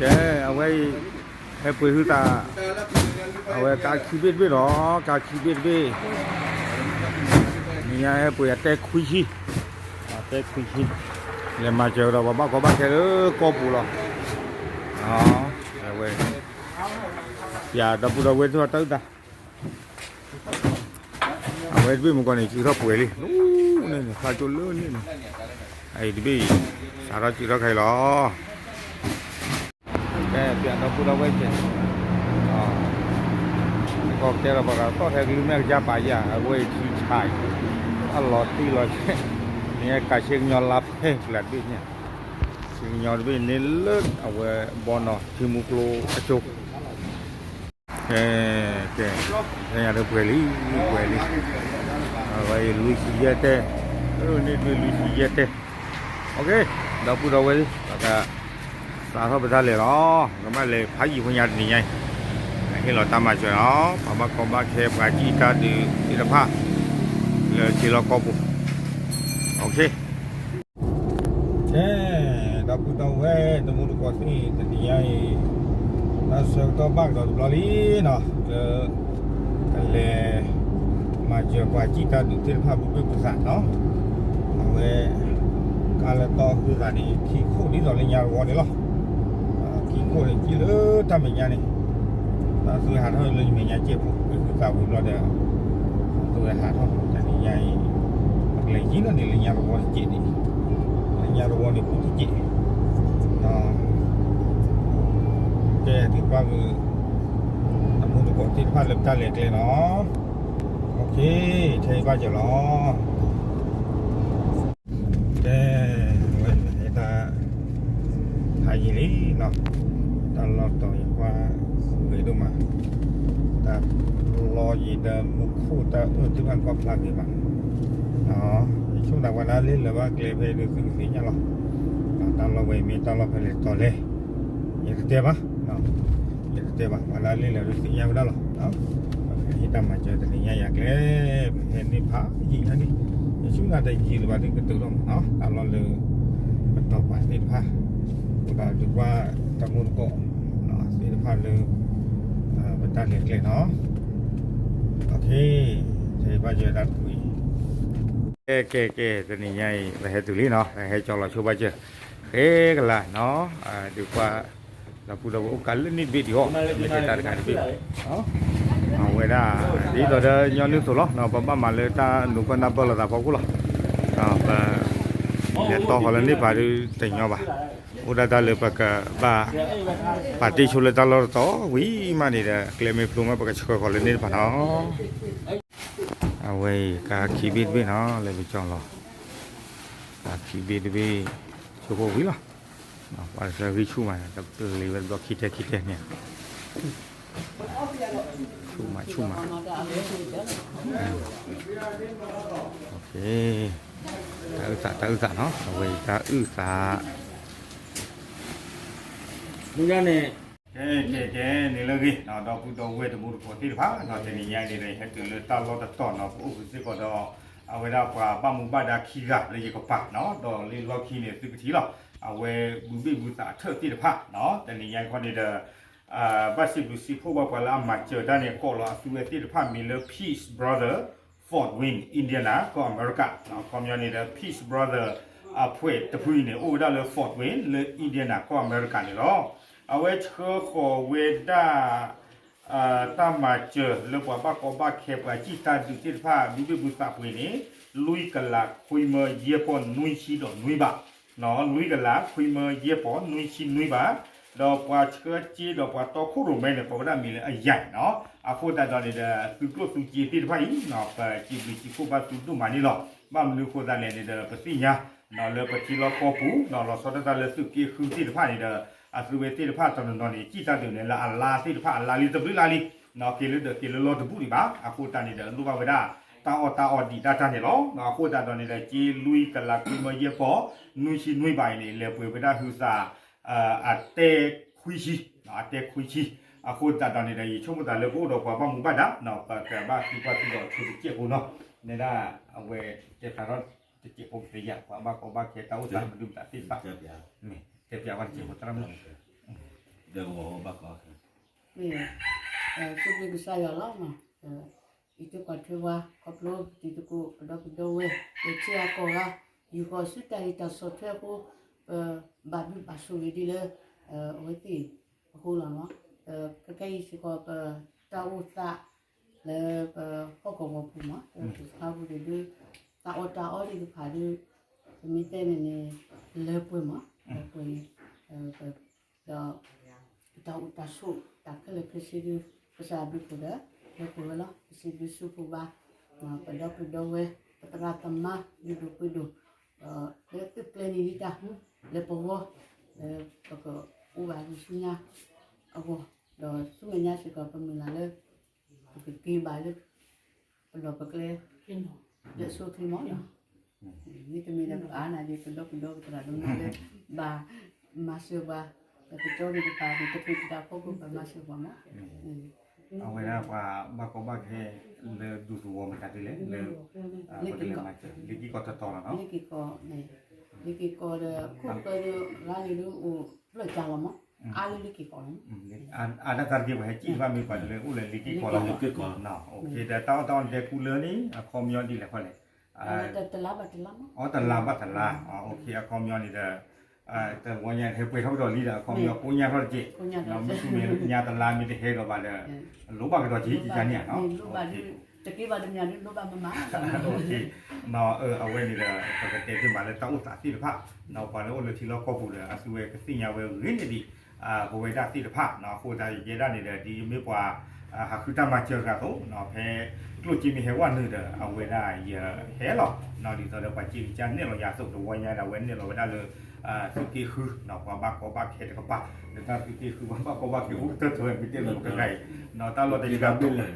ကဲ, အဝဲအံၤ ဟဲပှ့ၤဟုသး, အဝဲကါခံဘ့ၣ်တဘ့ၣ်နီၤ, ကါခံဘ့ၣ်တဘ့ၣ်, နံၤညါဟဲပှ့ၤအတဲခွံဆံ, အတဲခွံဆံ, လဲၤမၤစၢၤကဒီးပှၤဘၣ်ကီဘၣ်ခဲလၢကီၢ်ပူၤလီၤ. အဝဲ ပျးဒီပုၢ်ဒီဝဲၢ်သ့ၣ်တၢ်အုၣ်သး အဝဲတဘ့ၣ်မုၢ်ကီၢ်န့ၣ် စုထီၣ်ပှဲၤလံ, န့ၣ်န့ၣ် ဖးကၠိလၢန့ၣ်န့ၣ်, အအံၤတဘ့ၣ်အံၤ စးထီၣ်စုထီၣ်ခဲအံၤလီၤ. ကဲ ပျးဒီပုၢ်ဒီဝဲၢ်ကဲ, ကီၢ်ကဲထီၣ်ပှၤကသီၣ်ထဲကလုၢ်မဲာ်ကစၢ်ပာ်ယၤ အဝဲအံၤထံဆါအံၤ, အလီၤတံၢ်လီၤဆဲး, န့ၣ်ကးဆ့ကညီလါဖဲကျါတဘ့ၣ်ညါ, ဆ့ကညီတဘ့ၣ်န့ၣ်လၢအဝဲဘီနီၤထံမူကျိအစိၤ ကဲ, ကဲ, ကဲညါဒီးပှဲၤလံ, ပှဲၤလံ, အဝဲအံၤလွံၢ်ဆံယဲၢ်တဲ, န့ၣ်ဒွဲၣ်လွံၢ်ဆံယဲၢ်တဲ, ဒီပုၢ်ဒီဝဲၢ်လံ, ပကစးထီၣ်ပတၢ်လဲၤလီၤ, ကဘၣ်လဲၤဖးယံာ်ဖိညါတနံၤညါအံၤ, ဟ့ၣ်လီၤတၢ်မၤစၢၤလီၤ, ပှၤဘၣ်ကီဘၣ်ခဲပှၤစံၣ်တၢ်ဒုးသ့ၣ်တဖၣ် လၢထံလီၢ်ကီၢ်ပူၤ, ကဲ, ဒီပုၢ်ဒီဝဲၢ်တံၤသကိးသ့ၣ် တနံၤညါအံၤ တၢ်ဆၢကတီၢ်ဘၣ်ကဒီးတဘျီလံနီၤ, လၢ ကလဲၤမၤစၢၤပှၤစံၣ်တၢ်ဒုးသ့ၣ်တဖၣ် ဘုဘ့ၣ်ဘုသးနီၤ, အဝဲ ကါလၢတီအဃုသးန့ၣ် ခံခိၣ်ဒ်သိးလၢညါတဝီန့ၣ်လီၤ. ခံခိၣ်န့ၣ် ကံၣ်လၢတၢ်မဲာ်ညါန့ၣ်, တၢ်သုဝဲဟးထီၣ်လၢယမဲာ်ညါစဲးဖိ ဘ့ၣ်ဘုသးဝံၤဘျီဒီး သုဝဲဟးထီၣ် တနံၤညါအံၤ, ပကလဲၤယံၤလီၤန့ၣ် လၢညါတဝီတစဲးန့ၣ်, လၢညါတဝီန့ၣ် ပူၤတစဲး, ကဲသုပှၢ်မုၢ် တံၤသကိးသ့ၣ်တဖၣ်လၢပတၢ်လဲၤကျဲနီၤ, ခဲအံၤဘၣ်စၢၤလီၤ. ကဲ, ဝဲတၢ် ဖးယံာ်လံနီၤ, တၢ်လီၢ်တတီၤယကွၢ်ဂ့ၤဒိၣ်မး, တၢ်လီၢ်ယံၤဒီးမူခိၣ်တၢ်အၢၣ်သ့ၣ်တဖၣ် ကွၢ်ဖျါဂ့ၤမး, ယဆိကမိၣ်ပှၤလၢအလ့ၣ်လၢၤဘၣ်ကျဲဖဲဒုးသုကသ့ၣ်ညါလီၤ, တၢ်လီၢ်ဝဲအံၤမ့ၢ်တၢ်လီၢ်ဖဲလဲၣ်တတီၤလဲၣ်, ယတတဲဘၣ် ယတတဲဘၣ် ပှၤလၢအလ့ၣ်လၢၤဒုးသ့ၣ်ညါဝဲဒၣ်လီၤ. ပကဟ့ၣ်တၢ်မၤစၢၤတနံၤညါအံၤအကျဲ, ပဟဲန့ၢ်ဖးယံာ်ညါန့ၣ်, ယဆိကမိၣ်တယံာ်လၢၤဘၣ်ဒုးကတုၤထီၣ်မးနီၤ, တၢ်လီၢ်လၢ ပတီၢ်ပာ်သ့ၣ်တဖၣ်, အဃိဒီးဒုးကွၢ်တံၤသကိးသ့ၣ်တဖၣ်လၢ ပတၢ်လဲၤကျဲနီၤ, ခဲအံၤဘၣ်စၢၤတၢ်တပူၤ, ကဲကဲကဲ တနံၤညါအံၤ ပဟဲတုၤလံနီၤ, ပဟဲကၠီလီၤဆိဘၣ်စၢၤ, ဃဲကလၤနီၤ, ဒုးကွၢ် ဒီပုၢ်ဒီဝဲၢ်အိၣ်ကးလၢန့ၣ်တဘ့ၣ်ဒံးအီၤ, မ့ၢ်တၢ်တခါတဘ့ၣ်ဘၣ်, အဝဲဒၣ် ဒ်သိးဒီးညီနုၢ်သိးလီၤ, ပဘၣ်မၤလၢတၢ်နူၤပၢၢ်နၢ်ပၢၢ်လိာ်သးဖီခိၣ်လီၤ, ပ လဲၤတီဃီၤလၢန့ၣ်တဖၣ်ဒုးတညီဘၣ်, အိၣ်ဒၣ်တၢ်လၢပကဘၣ် ပာ်တ့ၢ်ဆိလၢတၢ်လီၢ်တတီၤဝံၤမးန့ၣ်ဒီး ကျဲမ့ၢ်ဖျိမး ပကဆှၢဃီၤလၢန့ၣ်တဖၣ်နီၤ, အဝဲအံၤကါခံဘ့ၣ်တဘ့ၣ်နီၤ လၢပကၠီလီၤ, ကါခံဘ့ၣ်တဘ့ၣ် ဆိဃိဝံၤလီၤ, ပှၤတဆၢဂံၢ်ဆူၣ်မး တပျံၤဝဲတဘျီခံထဲခံထဲန့ၣ် ဆူၣ်မးဆူၣ်မး, တၢ်အုၣ်သးတၢ်အုၣ်သးနီၤ အဝဲအံၤတၢ်အုၣ်သး, ကဲကဲကဲ န့ၣ်လၢအဂ့ၤနီၤ ဒီပုၢ်ဒီဝဲၢ်တံၤသကိးသ့ၣ်တဖၣ်နီၤ တနံၤညါအံၤန့ၣ်ဒီး ယဟဲတုၤလၢတၢ်လီၢ်တတီၤနီၤ ပအိၣ်ဘှံးစ့ၢ်ကီးဒီး အဝဲဒၣ်ပှၤဘၣ်မူဘၣ်ဒါခံဂၤလၢယကပၤနီၤ, ဒီးလၢလီၢ်ခံန့ၣ်သုကထံၣ်လီၤ, အဝဲဘုဘ့ၣ်ဘုသးအထၢၣ်သ့ၣ်တဖၣ်နီၤ, တနံၤညါခီန့ၣ်ဒီး ဘၣ်စံးဘျုးစံးဖှိၣ်ဘၣ်ပှၤလၢအမၤစၢၤတၢ်န့ၣ် ကိးလီၤအသုဝဲသ့ၣ်တဖၣ်မံၤလၢ Peace Brother, Fort Wayne, Indiana ကီၢ်အမဲရကၤ, အခီပညီန့ၣ်ဒီး Peace Brother အဖှဲးတဖုအံၤန့ၣ် အိၣ်ဝဲဒၣ်လၢ Fort Wayne လၢ Indiana ကီၢ်အမဲရကၤန့ၣ်လီၤ. အဝဲဆှၢဃီၤဝဲဒၣ် တၢ်မၤစၢၤလၢပှၤဘၣ်ကီဘၣ်ခဲ ပှၤစံၣ်တၢ်ဒုးသ့ၣ်တဖၣ် ဘုဘ့ၣ်ဘုသးပှ့ၤန့ၣ် လွံၢ်ကလးခွံမၢယဲၢ်ပီၢ်နွံဆံဒီးနွံဘး, လွံၢ်ကလးခွံမၢယဲၢ်ပီၢ်နွံဆံနွံဘး, ဒီးပှၤဆှၢစ့ဒီးပှၤတီခိၣ်ရိၣ်မဲန့ၣ် ကိးဝဲဒၣ်မံၤလၢအယဲၢ်နီၤ, အဃိသတးဒီးန့ၣ်ဒီး သုကျိၣ်သုစ့သ့ၣ်တဖၣ်အံၤ ပစံးဘျုးစံးဖှိၣ်ဘၣ်သုဒိၣ်မးန့ၣ်လီၤ. ဘၣ်မနုၤအဃိသတးလဲၣ်န့ၣ်ဒီး ပသ့ၣ်ညါ လၢပထံလီၢ်ကီၢ်ပူၤ လီၤဆီဒၣ်တၢ်လၢသုးက့ဃုသ့ၣ်တဖၣ်န့ၣ်ဒီး အသုဝဲသ့ၣ်တဖၣ်တနီၤနီၤန့ၣ် စံၣ်တၢ်ဒုးန့ၣ်လၢအလါသ့ၣ်တဖၣ်အလါလံတဘျုးလါလံ, က့ၤလၢဒီးက့ၤလၢလီၢ်တဘူၣ်ဒံးဘၣ်, အဃိသတးန့ၣ်ဒီး လိၣ်ဘၣ်ဝဲဒၣ် တၢ်အီၣ်တၢ်အီဒံးဒၣ်တၢ်န့ၣ်လီၤ. အဃိသတးဒီးန့ၣ်ဒီး စ့လွံၢ်ကလးခွံမၢယဲၢ်ပီၢ် နွံဆံနွံဘးအံၤန့ၣ် လဲၤပှ့ၤဝဲဒၣ်ဟုသး အတဲခွံဆံ, အတဲခွံဆံ, အဃိသတးဒီးန့ၣ်ဒီး ယဆိကမိၣ်သးလၢကအိၣ်ဒီးပှၤဘၣ်မူဘၣ်ဒါ ပကဘၣ်သံကွၢ်သံဒီးဆိတစဲးဖိနီၤ, နဲဒၣ်အဝဲတဲဖျါထီၣ်တစဲးဖိ ပတယၤ ပှၤဘၣ်ကီဘၣ်ခဲတၢ်အိၣ်သးမနုၤမတၤသ့ၣ်တဖၣ်, မ့ၢ်တဲပျးဝဲတစဲးဖိ သရၣ်မုၣ် ဒီးဘၣ်ကီ မ့ၢ် စံးဘျုးကစၢ်ယွၤလီၤ. အံၤသ့ၣ်ကွၢ်ထွဲဝါ ခီဖျိတံၤသကိး ပဒီပုၢ်ဒီဝဲၢ် ပဆ့အကိးဂၤ ယူၢ်ဃီၤဆူတၢ်ဂ့ၢ်တၢ်ဆီၣ်ထွဲအဃိ ပဘၣ်ဘျုးဘၣ်ဆိၣ်ဂ့ၤဒ်လၢ အဝဲသ့ၣ်အဃိလီၤနီၤ. ခဲကနံၣ်အံၤစ့ၢ်ကီး ပတၢ်အိၣ်သးလၢပဟီၣ်ကဝီၤပူၤမး ပစခါပူၤဒုး တၢ်အီၣ်တၢ်အီသ့ၣ်တဖၣ်ဒုး ပမ့ၢ်တဲန့ၣ်န့ၣ် လၢပှဲၤမး လၢပှဲၤ ဒီး ပတၢ်အိၣ်တၢ်ဆိး တၢ်ခဲလၢာ်ခဲဆ့ဒုး ကစၢ်အဘျုးအဖှိၣ်ဒီး လၢပှဲၤဝဲလီၤ. ပစံးဘျုးစံးဖှိၣ်ဘၣ် ပဒီပုၢ်ဒီဝဲၢ် ပသရၣ်သမါ ယိၤဒိၣ်ပှ့ၤဒိၣ် လၢသုးကျဲၤန့ၣ်ဒံးတၢ် လၢပဂီၢ် လၢပကအိၣ်ဘၣ်ဆူညါအဂီၢ် ဒီးဆူမဲာ်ညါစ့ၢ်ကီး ပမုၢ်လၢ်လၢ ပကက့ၤဘၣ်လၢ ပလီၢ်ပကျဲ လၢအဆိအချ့မးနီၤ. မ့တမ့ၢ်ဒီးပအါနၢ်ဒ်ပဒီပုၢ်ဒီဝဲၢ်ပသရၣ်သမါလၢ ဘၣ်မၤစၢၤပှၤ ပကကၠီန့ၣ်တဖၣ်န့ၣ် တချုးတၢ်ဖီခိၣ် ဘၣ်မၤစၢၤပှၤမး အဝဲဒၣ်ပှၤဘၣ်ကီဘၣ်ခဲလၢဒူသဝီမတၤဒ်လဲၣ် လၢ လ့ၤက့ၤကီၢ် လ့ၤက့ၤကီၢ်တတီၤလီၤနီၤ လ့ၤက့ၤကီၢ် လ့ၤက့ၤကီၢ်ဒီး ခိၣ်ဃၢဒီး ရါန့ၣ်ဒုးအိၣ်ဖျၢၣ်ကၢ်လီၤမး အါလၢလ့ၤက့ၤကီၢ်လီၤ အါဒၣ်တၢ်တက့ၢ်ပှၤဟဲကံၣ်တဖၣ်မ့ၢ်ပှၤလၢအိၣ်လၢလ့ၤက့ၤကီၢ်လီၤ ဒီးတၢ်အီၣ်တၢ်အီန့ၣ်ဒဲးခူလၢန့ၣ် အခီပညီဒ်လဲၣ်ဃီလဲၣ် တလါဘၣ်တလါမး အီ တလါဘၣ်တလါ အခီပညီန့ၣ်ဒီး တဝီညါဟဲပှဲၤထီၣ်ကဒီးလံဒီး အခီပညီကိးညါထီၣ်တက့ၢ် မ့ၢ်ဆူမဲာ်ညါတလါမ့ၢ်တဟဲဒီးဘၣ်ဒီး လိၣ်ဘၣ်ကဒီးက့ၤကန့ၣ်ဧါ တက့ၢ်ဘၣ်တမံၤဒုးလိၣ်ဘၣ်မမး အဝဲန့ၣ်ဒီး ပကတဲသ့မးလၢတၢ်အိၣ်သးသ့ၣ်တဖၣ် ပှၤလၢအိၣ်လၢထံလီၢ်ကီၢ်ပူၤဒီး အသုဝဲကသ့ၣ်ညါဝဲဂ့ၤန့ၢ်ဒံး ပဝဲဒၣ်သ့ၣ်တဖၣ် အဃိသတးယဲဒၣ်န့ၣ်ဒီး ဒ်ယမ့ၢ်ပှၤ ဟးဃုတၢ်မၤစၢၤတဂၤအသိး ဖဲကျိၣ်စ့မ့ၢ်ဟဲဝဲနုာ်ဒီး အဝဲဒၣ်ယဟဲလီၤ ဒ်သိးဒီးပှၤစ့ကစၢ်နဲၣ်လီၤယၤအသိး တဝီညါဒီးအဝဲနဲၣ်လီၤဝဲဒၣ်လၢ သုးက့ဃု ပှၤဘၣ်ကီဘၣ်ခဲတကပၤ ဒီးတၢ်သုးက့ဃုပှၤဘၣ်ကီဘၣ်ခဲအိၣ်ကတၢၢ်တဝဲမ့ၢ်တဲလီၤပကဂၤအံၤ တၢ်လီၢ်တဆံဂၤ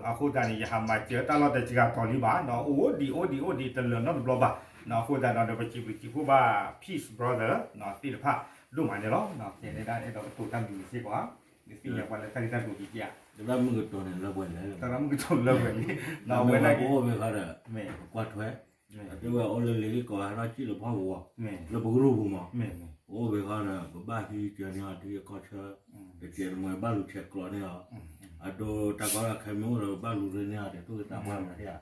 အဃိသတးန့ၣ် ယဟးမၤစၢၤတၢ်လီၢ်တဆံဂၤတီၤလံဘၣ် အိၣ်ဒံးအိၣ်ဒံးအိၣ်ဒံးတလၢာ်နီတဘျီဘၣ် အဃိသတးဒီး ပစံးဘျုးစံးဖှိၣ်ဘၣ် Peace Brother သ့ၣ်တဖၣ် ဒိၣ်မးန့ၣ်လီၤ ကဲန့ၣ်ဒၣ်အဲၣ်ဒိးကတိၤတၢ်မံၤစ့ၢ်ကီး နသ့ၣ်ညါပှၤလၢတၢ်ဂ့ၢ်တၢ်ကျိၤက့ၤက့ၤဧါ သရၣ်မုၣ်ကတိၤလၢပှဲၤလံ သရၣ်မုၣ်ကတိၤလၢပှဲၤလံ အဝဲဒၣ်ကအိၣ်ဝဲခီဒီး ကွၢ်ထွဲ အတဲဝဲအိၣ်လၢလ့ၤက့ၤကီၢ်ဟဲထီၣ်စံၣ်လၢဖီကဝီၤ လၢပကရူၢ်ပူၤမး အိၣ်ဝဲခီဒီး ပဘၣ်ဟံးကၢၤန့ၢ်အီၤ ထံအခီၣ်ဆၢ တကဲးတမှဲၤဘၣ်လူၤဆဲးကျိးန့ၢ်အီၤ အဒိတၢ်ကီတၢ်ခဲမ့ၢ်အိၣ်ဒီး ပဘၣ်လူၤရ့န့ၢ်အီၤ တဲသိၣ်က့ၤတၢ်ပှၢ်မၤတ့ၢ်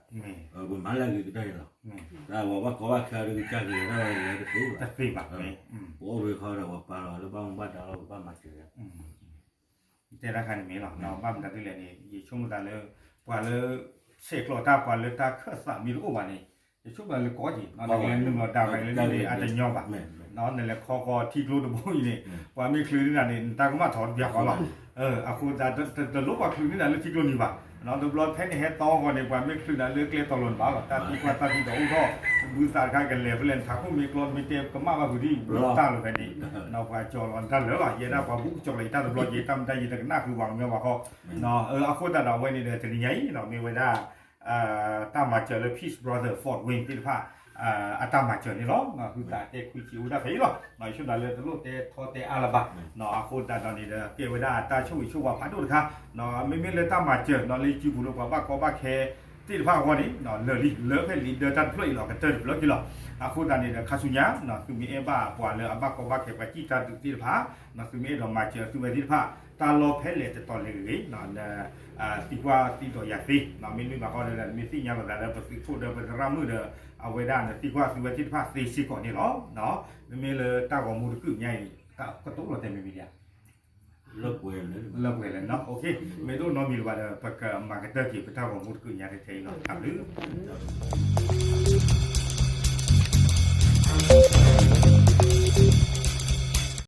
ဧါ ပမၤလၢအဂ့ၤကတၢၢ်အံၤလီၤ တၢ်ပှၤဘၣ်ကီဘၣ်ခဲအံၤဒီး ကစၢ်ကလဲၤတၢ်ဝဲလဲၤတသ့ဘၣ် တသ့ဘၣ် ပအိၣ်ဝဲခီဒီး ပှၤပာ်လီၤလၢဘၣ်မူဘၣ်ဒါလီၤ ပဘၣ်မၤစၢၤ တဲတၢ်ခါန့ၣ်မ့ၢ်လီၤ ဘၣ်မတၤဒ်လဲၣ်န့ၣ် ယဆိကမိၣ်သးလၢ ပှၤလၢ ဆဲးကျိးတၢ်ပှၤလၢတၢ်ခၢၣ်သးမ့ၢ်တအိၣ်ဘၣ်န့ၣ် ယဆိကမိၣ်လၢကီက့ၤ နကလဲၤနုာ်လီၤဒၣ်ဝဲလၢန့ၣ်အတညီဘၣ် နလဲၤခီဃီၤထံကျိတဘိအံၤန့ၣ် ပှၤမ့ၢ်ချုးန့ၢ်နၤန့ၣ် နတၢ်ကမၣ်ထီၣ်တပျီဃီလီၤ အဃိသတး တလိၣ်ပှၤချုးန့ၢ်နၤလၢထံကျိန့ၣ်ဘၣ် တဘျီဖဲန့ၣ်ဟဲတီဃီၤန့ၣ် ပှၤမ့ၢ်ချုးနၤလၢကျဲတီၤလိၤန့ၣ်ဘၣ်လီၤ တၢ်သံကွၢ်တၢ်သံဒိးအိၣ်ထီၣ် ဘုသးတခါကလဲၤဖဲလဲၣ် နထးခိၣ်မ့ၢ်ကျီ နမ့ၢ်တဲကမၣ်ဘၣ်ဖုးဒ် တၢ်လီၤဖဲန့ၣ် ပှၤကၠီၤလီၤနတၢ်လၢာ်လီၤ ယဲဒၣ်ပှၤဘူၣ်ကၠီၤလီၤယတၢ်တဘျီက့ၤ တၢ်မတၤယတကနၣ်ဃုပှၤကညီဘၣ်ဃီ အဃိသတးဒီးအဝဲန့ၣ်ဒီးတနံၤညါအံၤ မ့ၢ်ဝဲဒၣ် တၢ်မၤစၢၤလၢ Peace Brother Fort Wayne သ့ၣ်တဖၣ် အတၢ်မၤစၢၤန့ၣ်လီၤ ဟုသးတဲခွံဆံအိၣ်ဒၣ်ဖဲအံၤလီၤ ယဆိကမိၣ်လၢတလိၣ်တဲထီတဲအါလၢၤဘၣ် အဃိသတးဒီးန့ၣ်ဒီး ကဲဝဲဒၣ်တၢ်ဆိၣ်ဂ့ၤဆိၣ်ဝါဖးဒိၣ်တခါ မ့မ့ၢ်လၢတၢ်မၤစၢၤ လၢယစုပူၤလၢပှၤဘၣ်ကီဘၣ်ခဲ သ့ၣ်တဖၣ်အဂီၢ်န့ၣ် လၢာ်လံ လၢဖဲလံာ်ဒၢတၢ်တဖျၢၣ်အံၤလီၤ ကတၢၢ်တဖျၢၣ်က့လီၤ. အဃိသတးန့ၣ်ဒီး ခါဆူညါ သုမ့ၢ်အဲၣ်ဘၣ်ပှၤလၢအဘၣ်ကီဘၣ်ခဲပှၤစံၣ်တၢ်ဒုးသ့ၣ်တဖၣ် သုမ့ၢ်အဲၣ်ဒိးမၤစၢၤသုဝဲသ့ၣ်တဖၣ် တၢ်လီၢ်ဖဲလဲၣ်တတီၤလဲၣ်ဂ့ၤဂ့ၤ သံကွၢ်သံဒိးယၤသ့, မ့တမ့ၢ်ဘၣ်ဃီဒီး မ့ၢ်သ့ၣ်ညါလိာ်သးလၢပသုးခိၣ်ဒီးပသရၣ်မုၣ်ဒီး အဝဲဒၣ်န့ၣ်သံကွၢ်သုဝဲသ့ၣ်တဖၣ်သ့စ့ၢ်ကီးန့ၣ်လီၤ. မ့မ့ၢ်လၢတၢ်ဂီၤမူတကုၢ်ညါအံၤ ကတိၤလီၤတဲာ်မ့မ့ၢ်ဒ် လၢပှဲၤလၢ မ့�တအိၣ်နီတမံၤလၢၤဘၣ်ဒီး ပကမၤကတၢၢ်က့ၤပတၢ်ဂီၤမူတကုၢ်ညါထဲအံၤလီၤ. တၢ်ဘျုး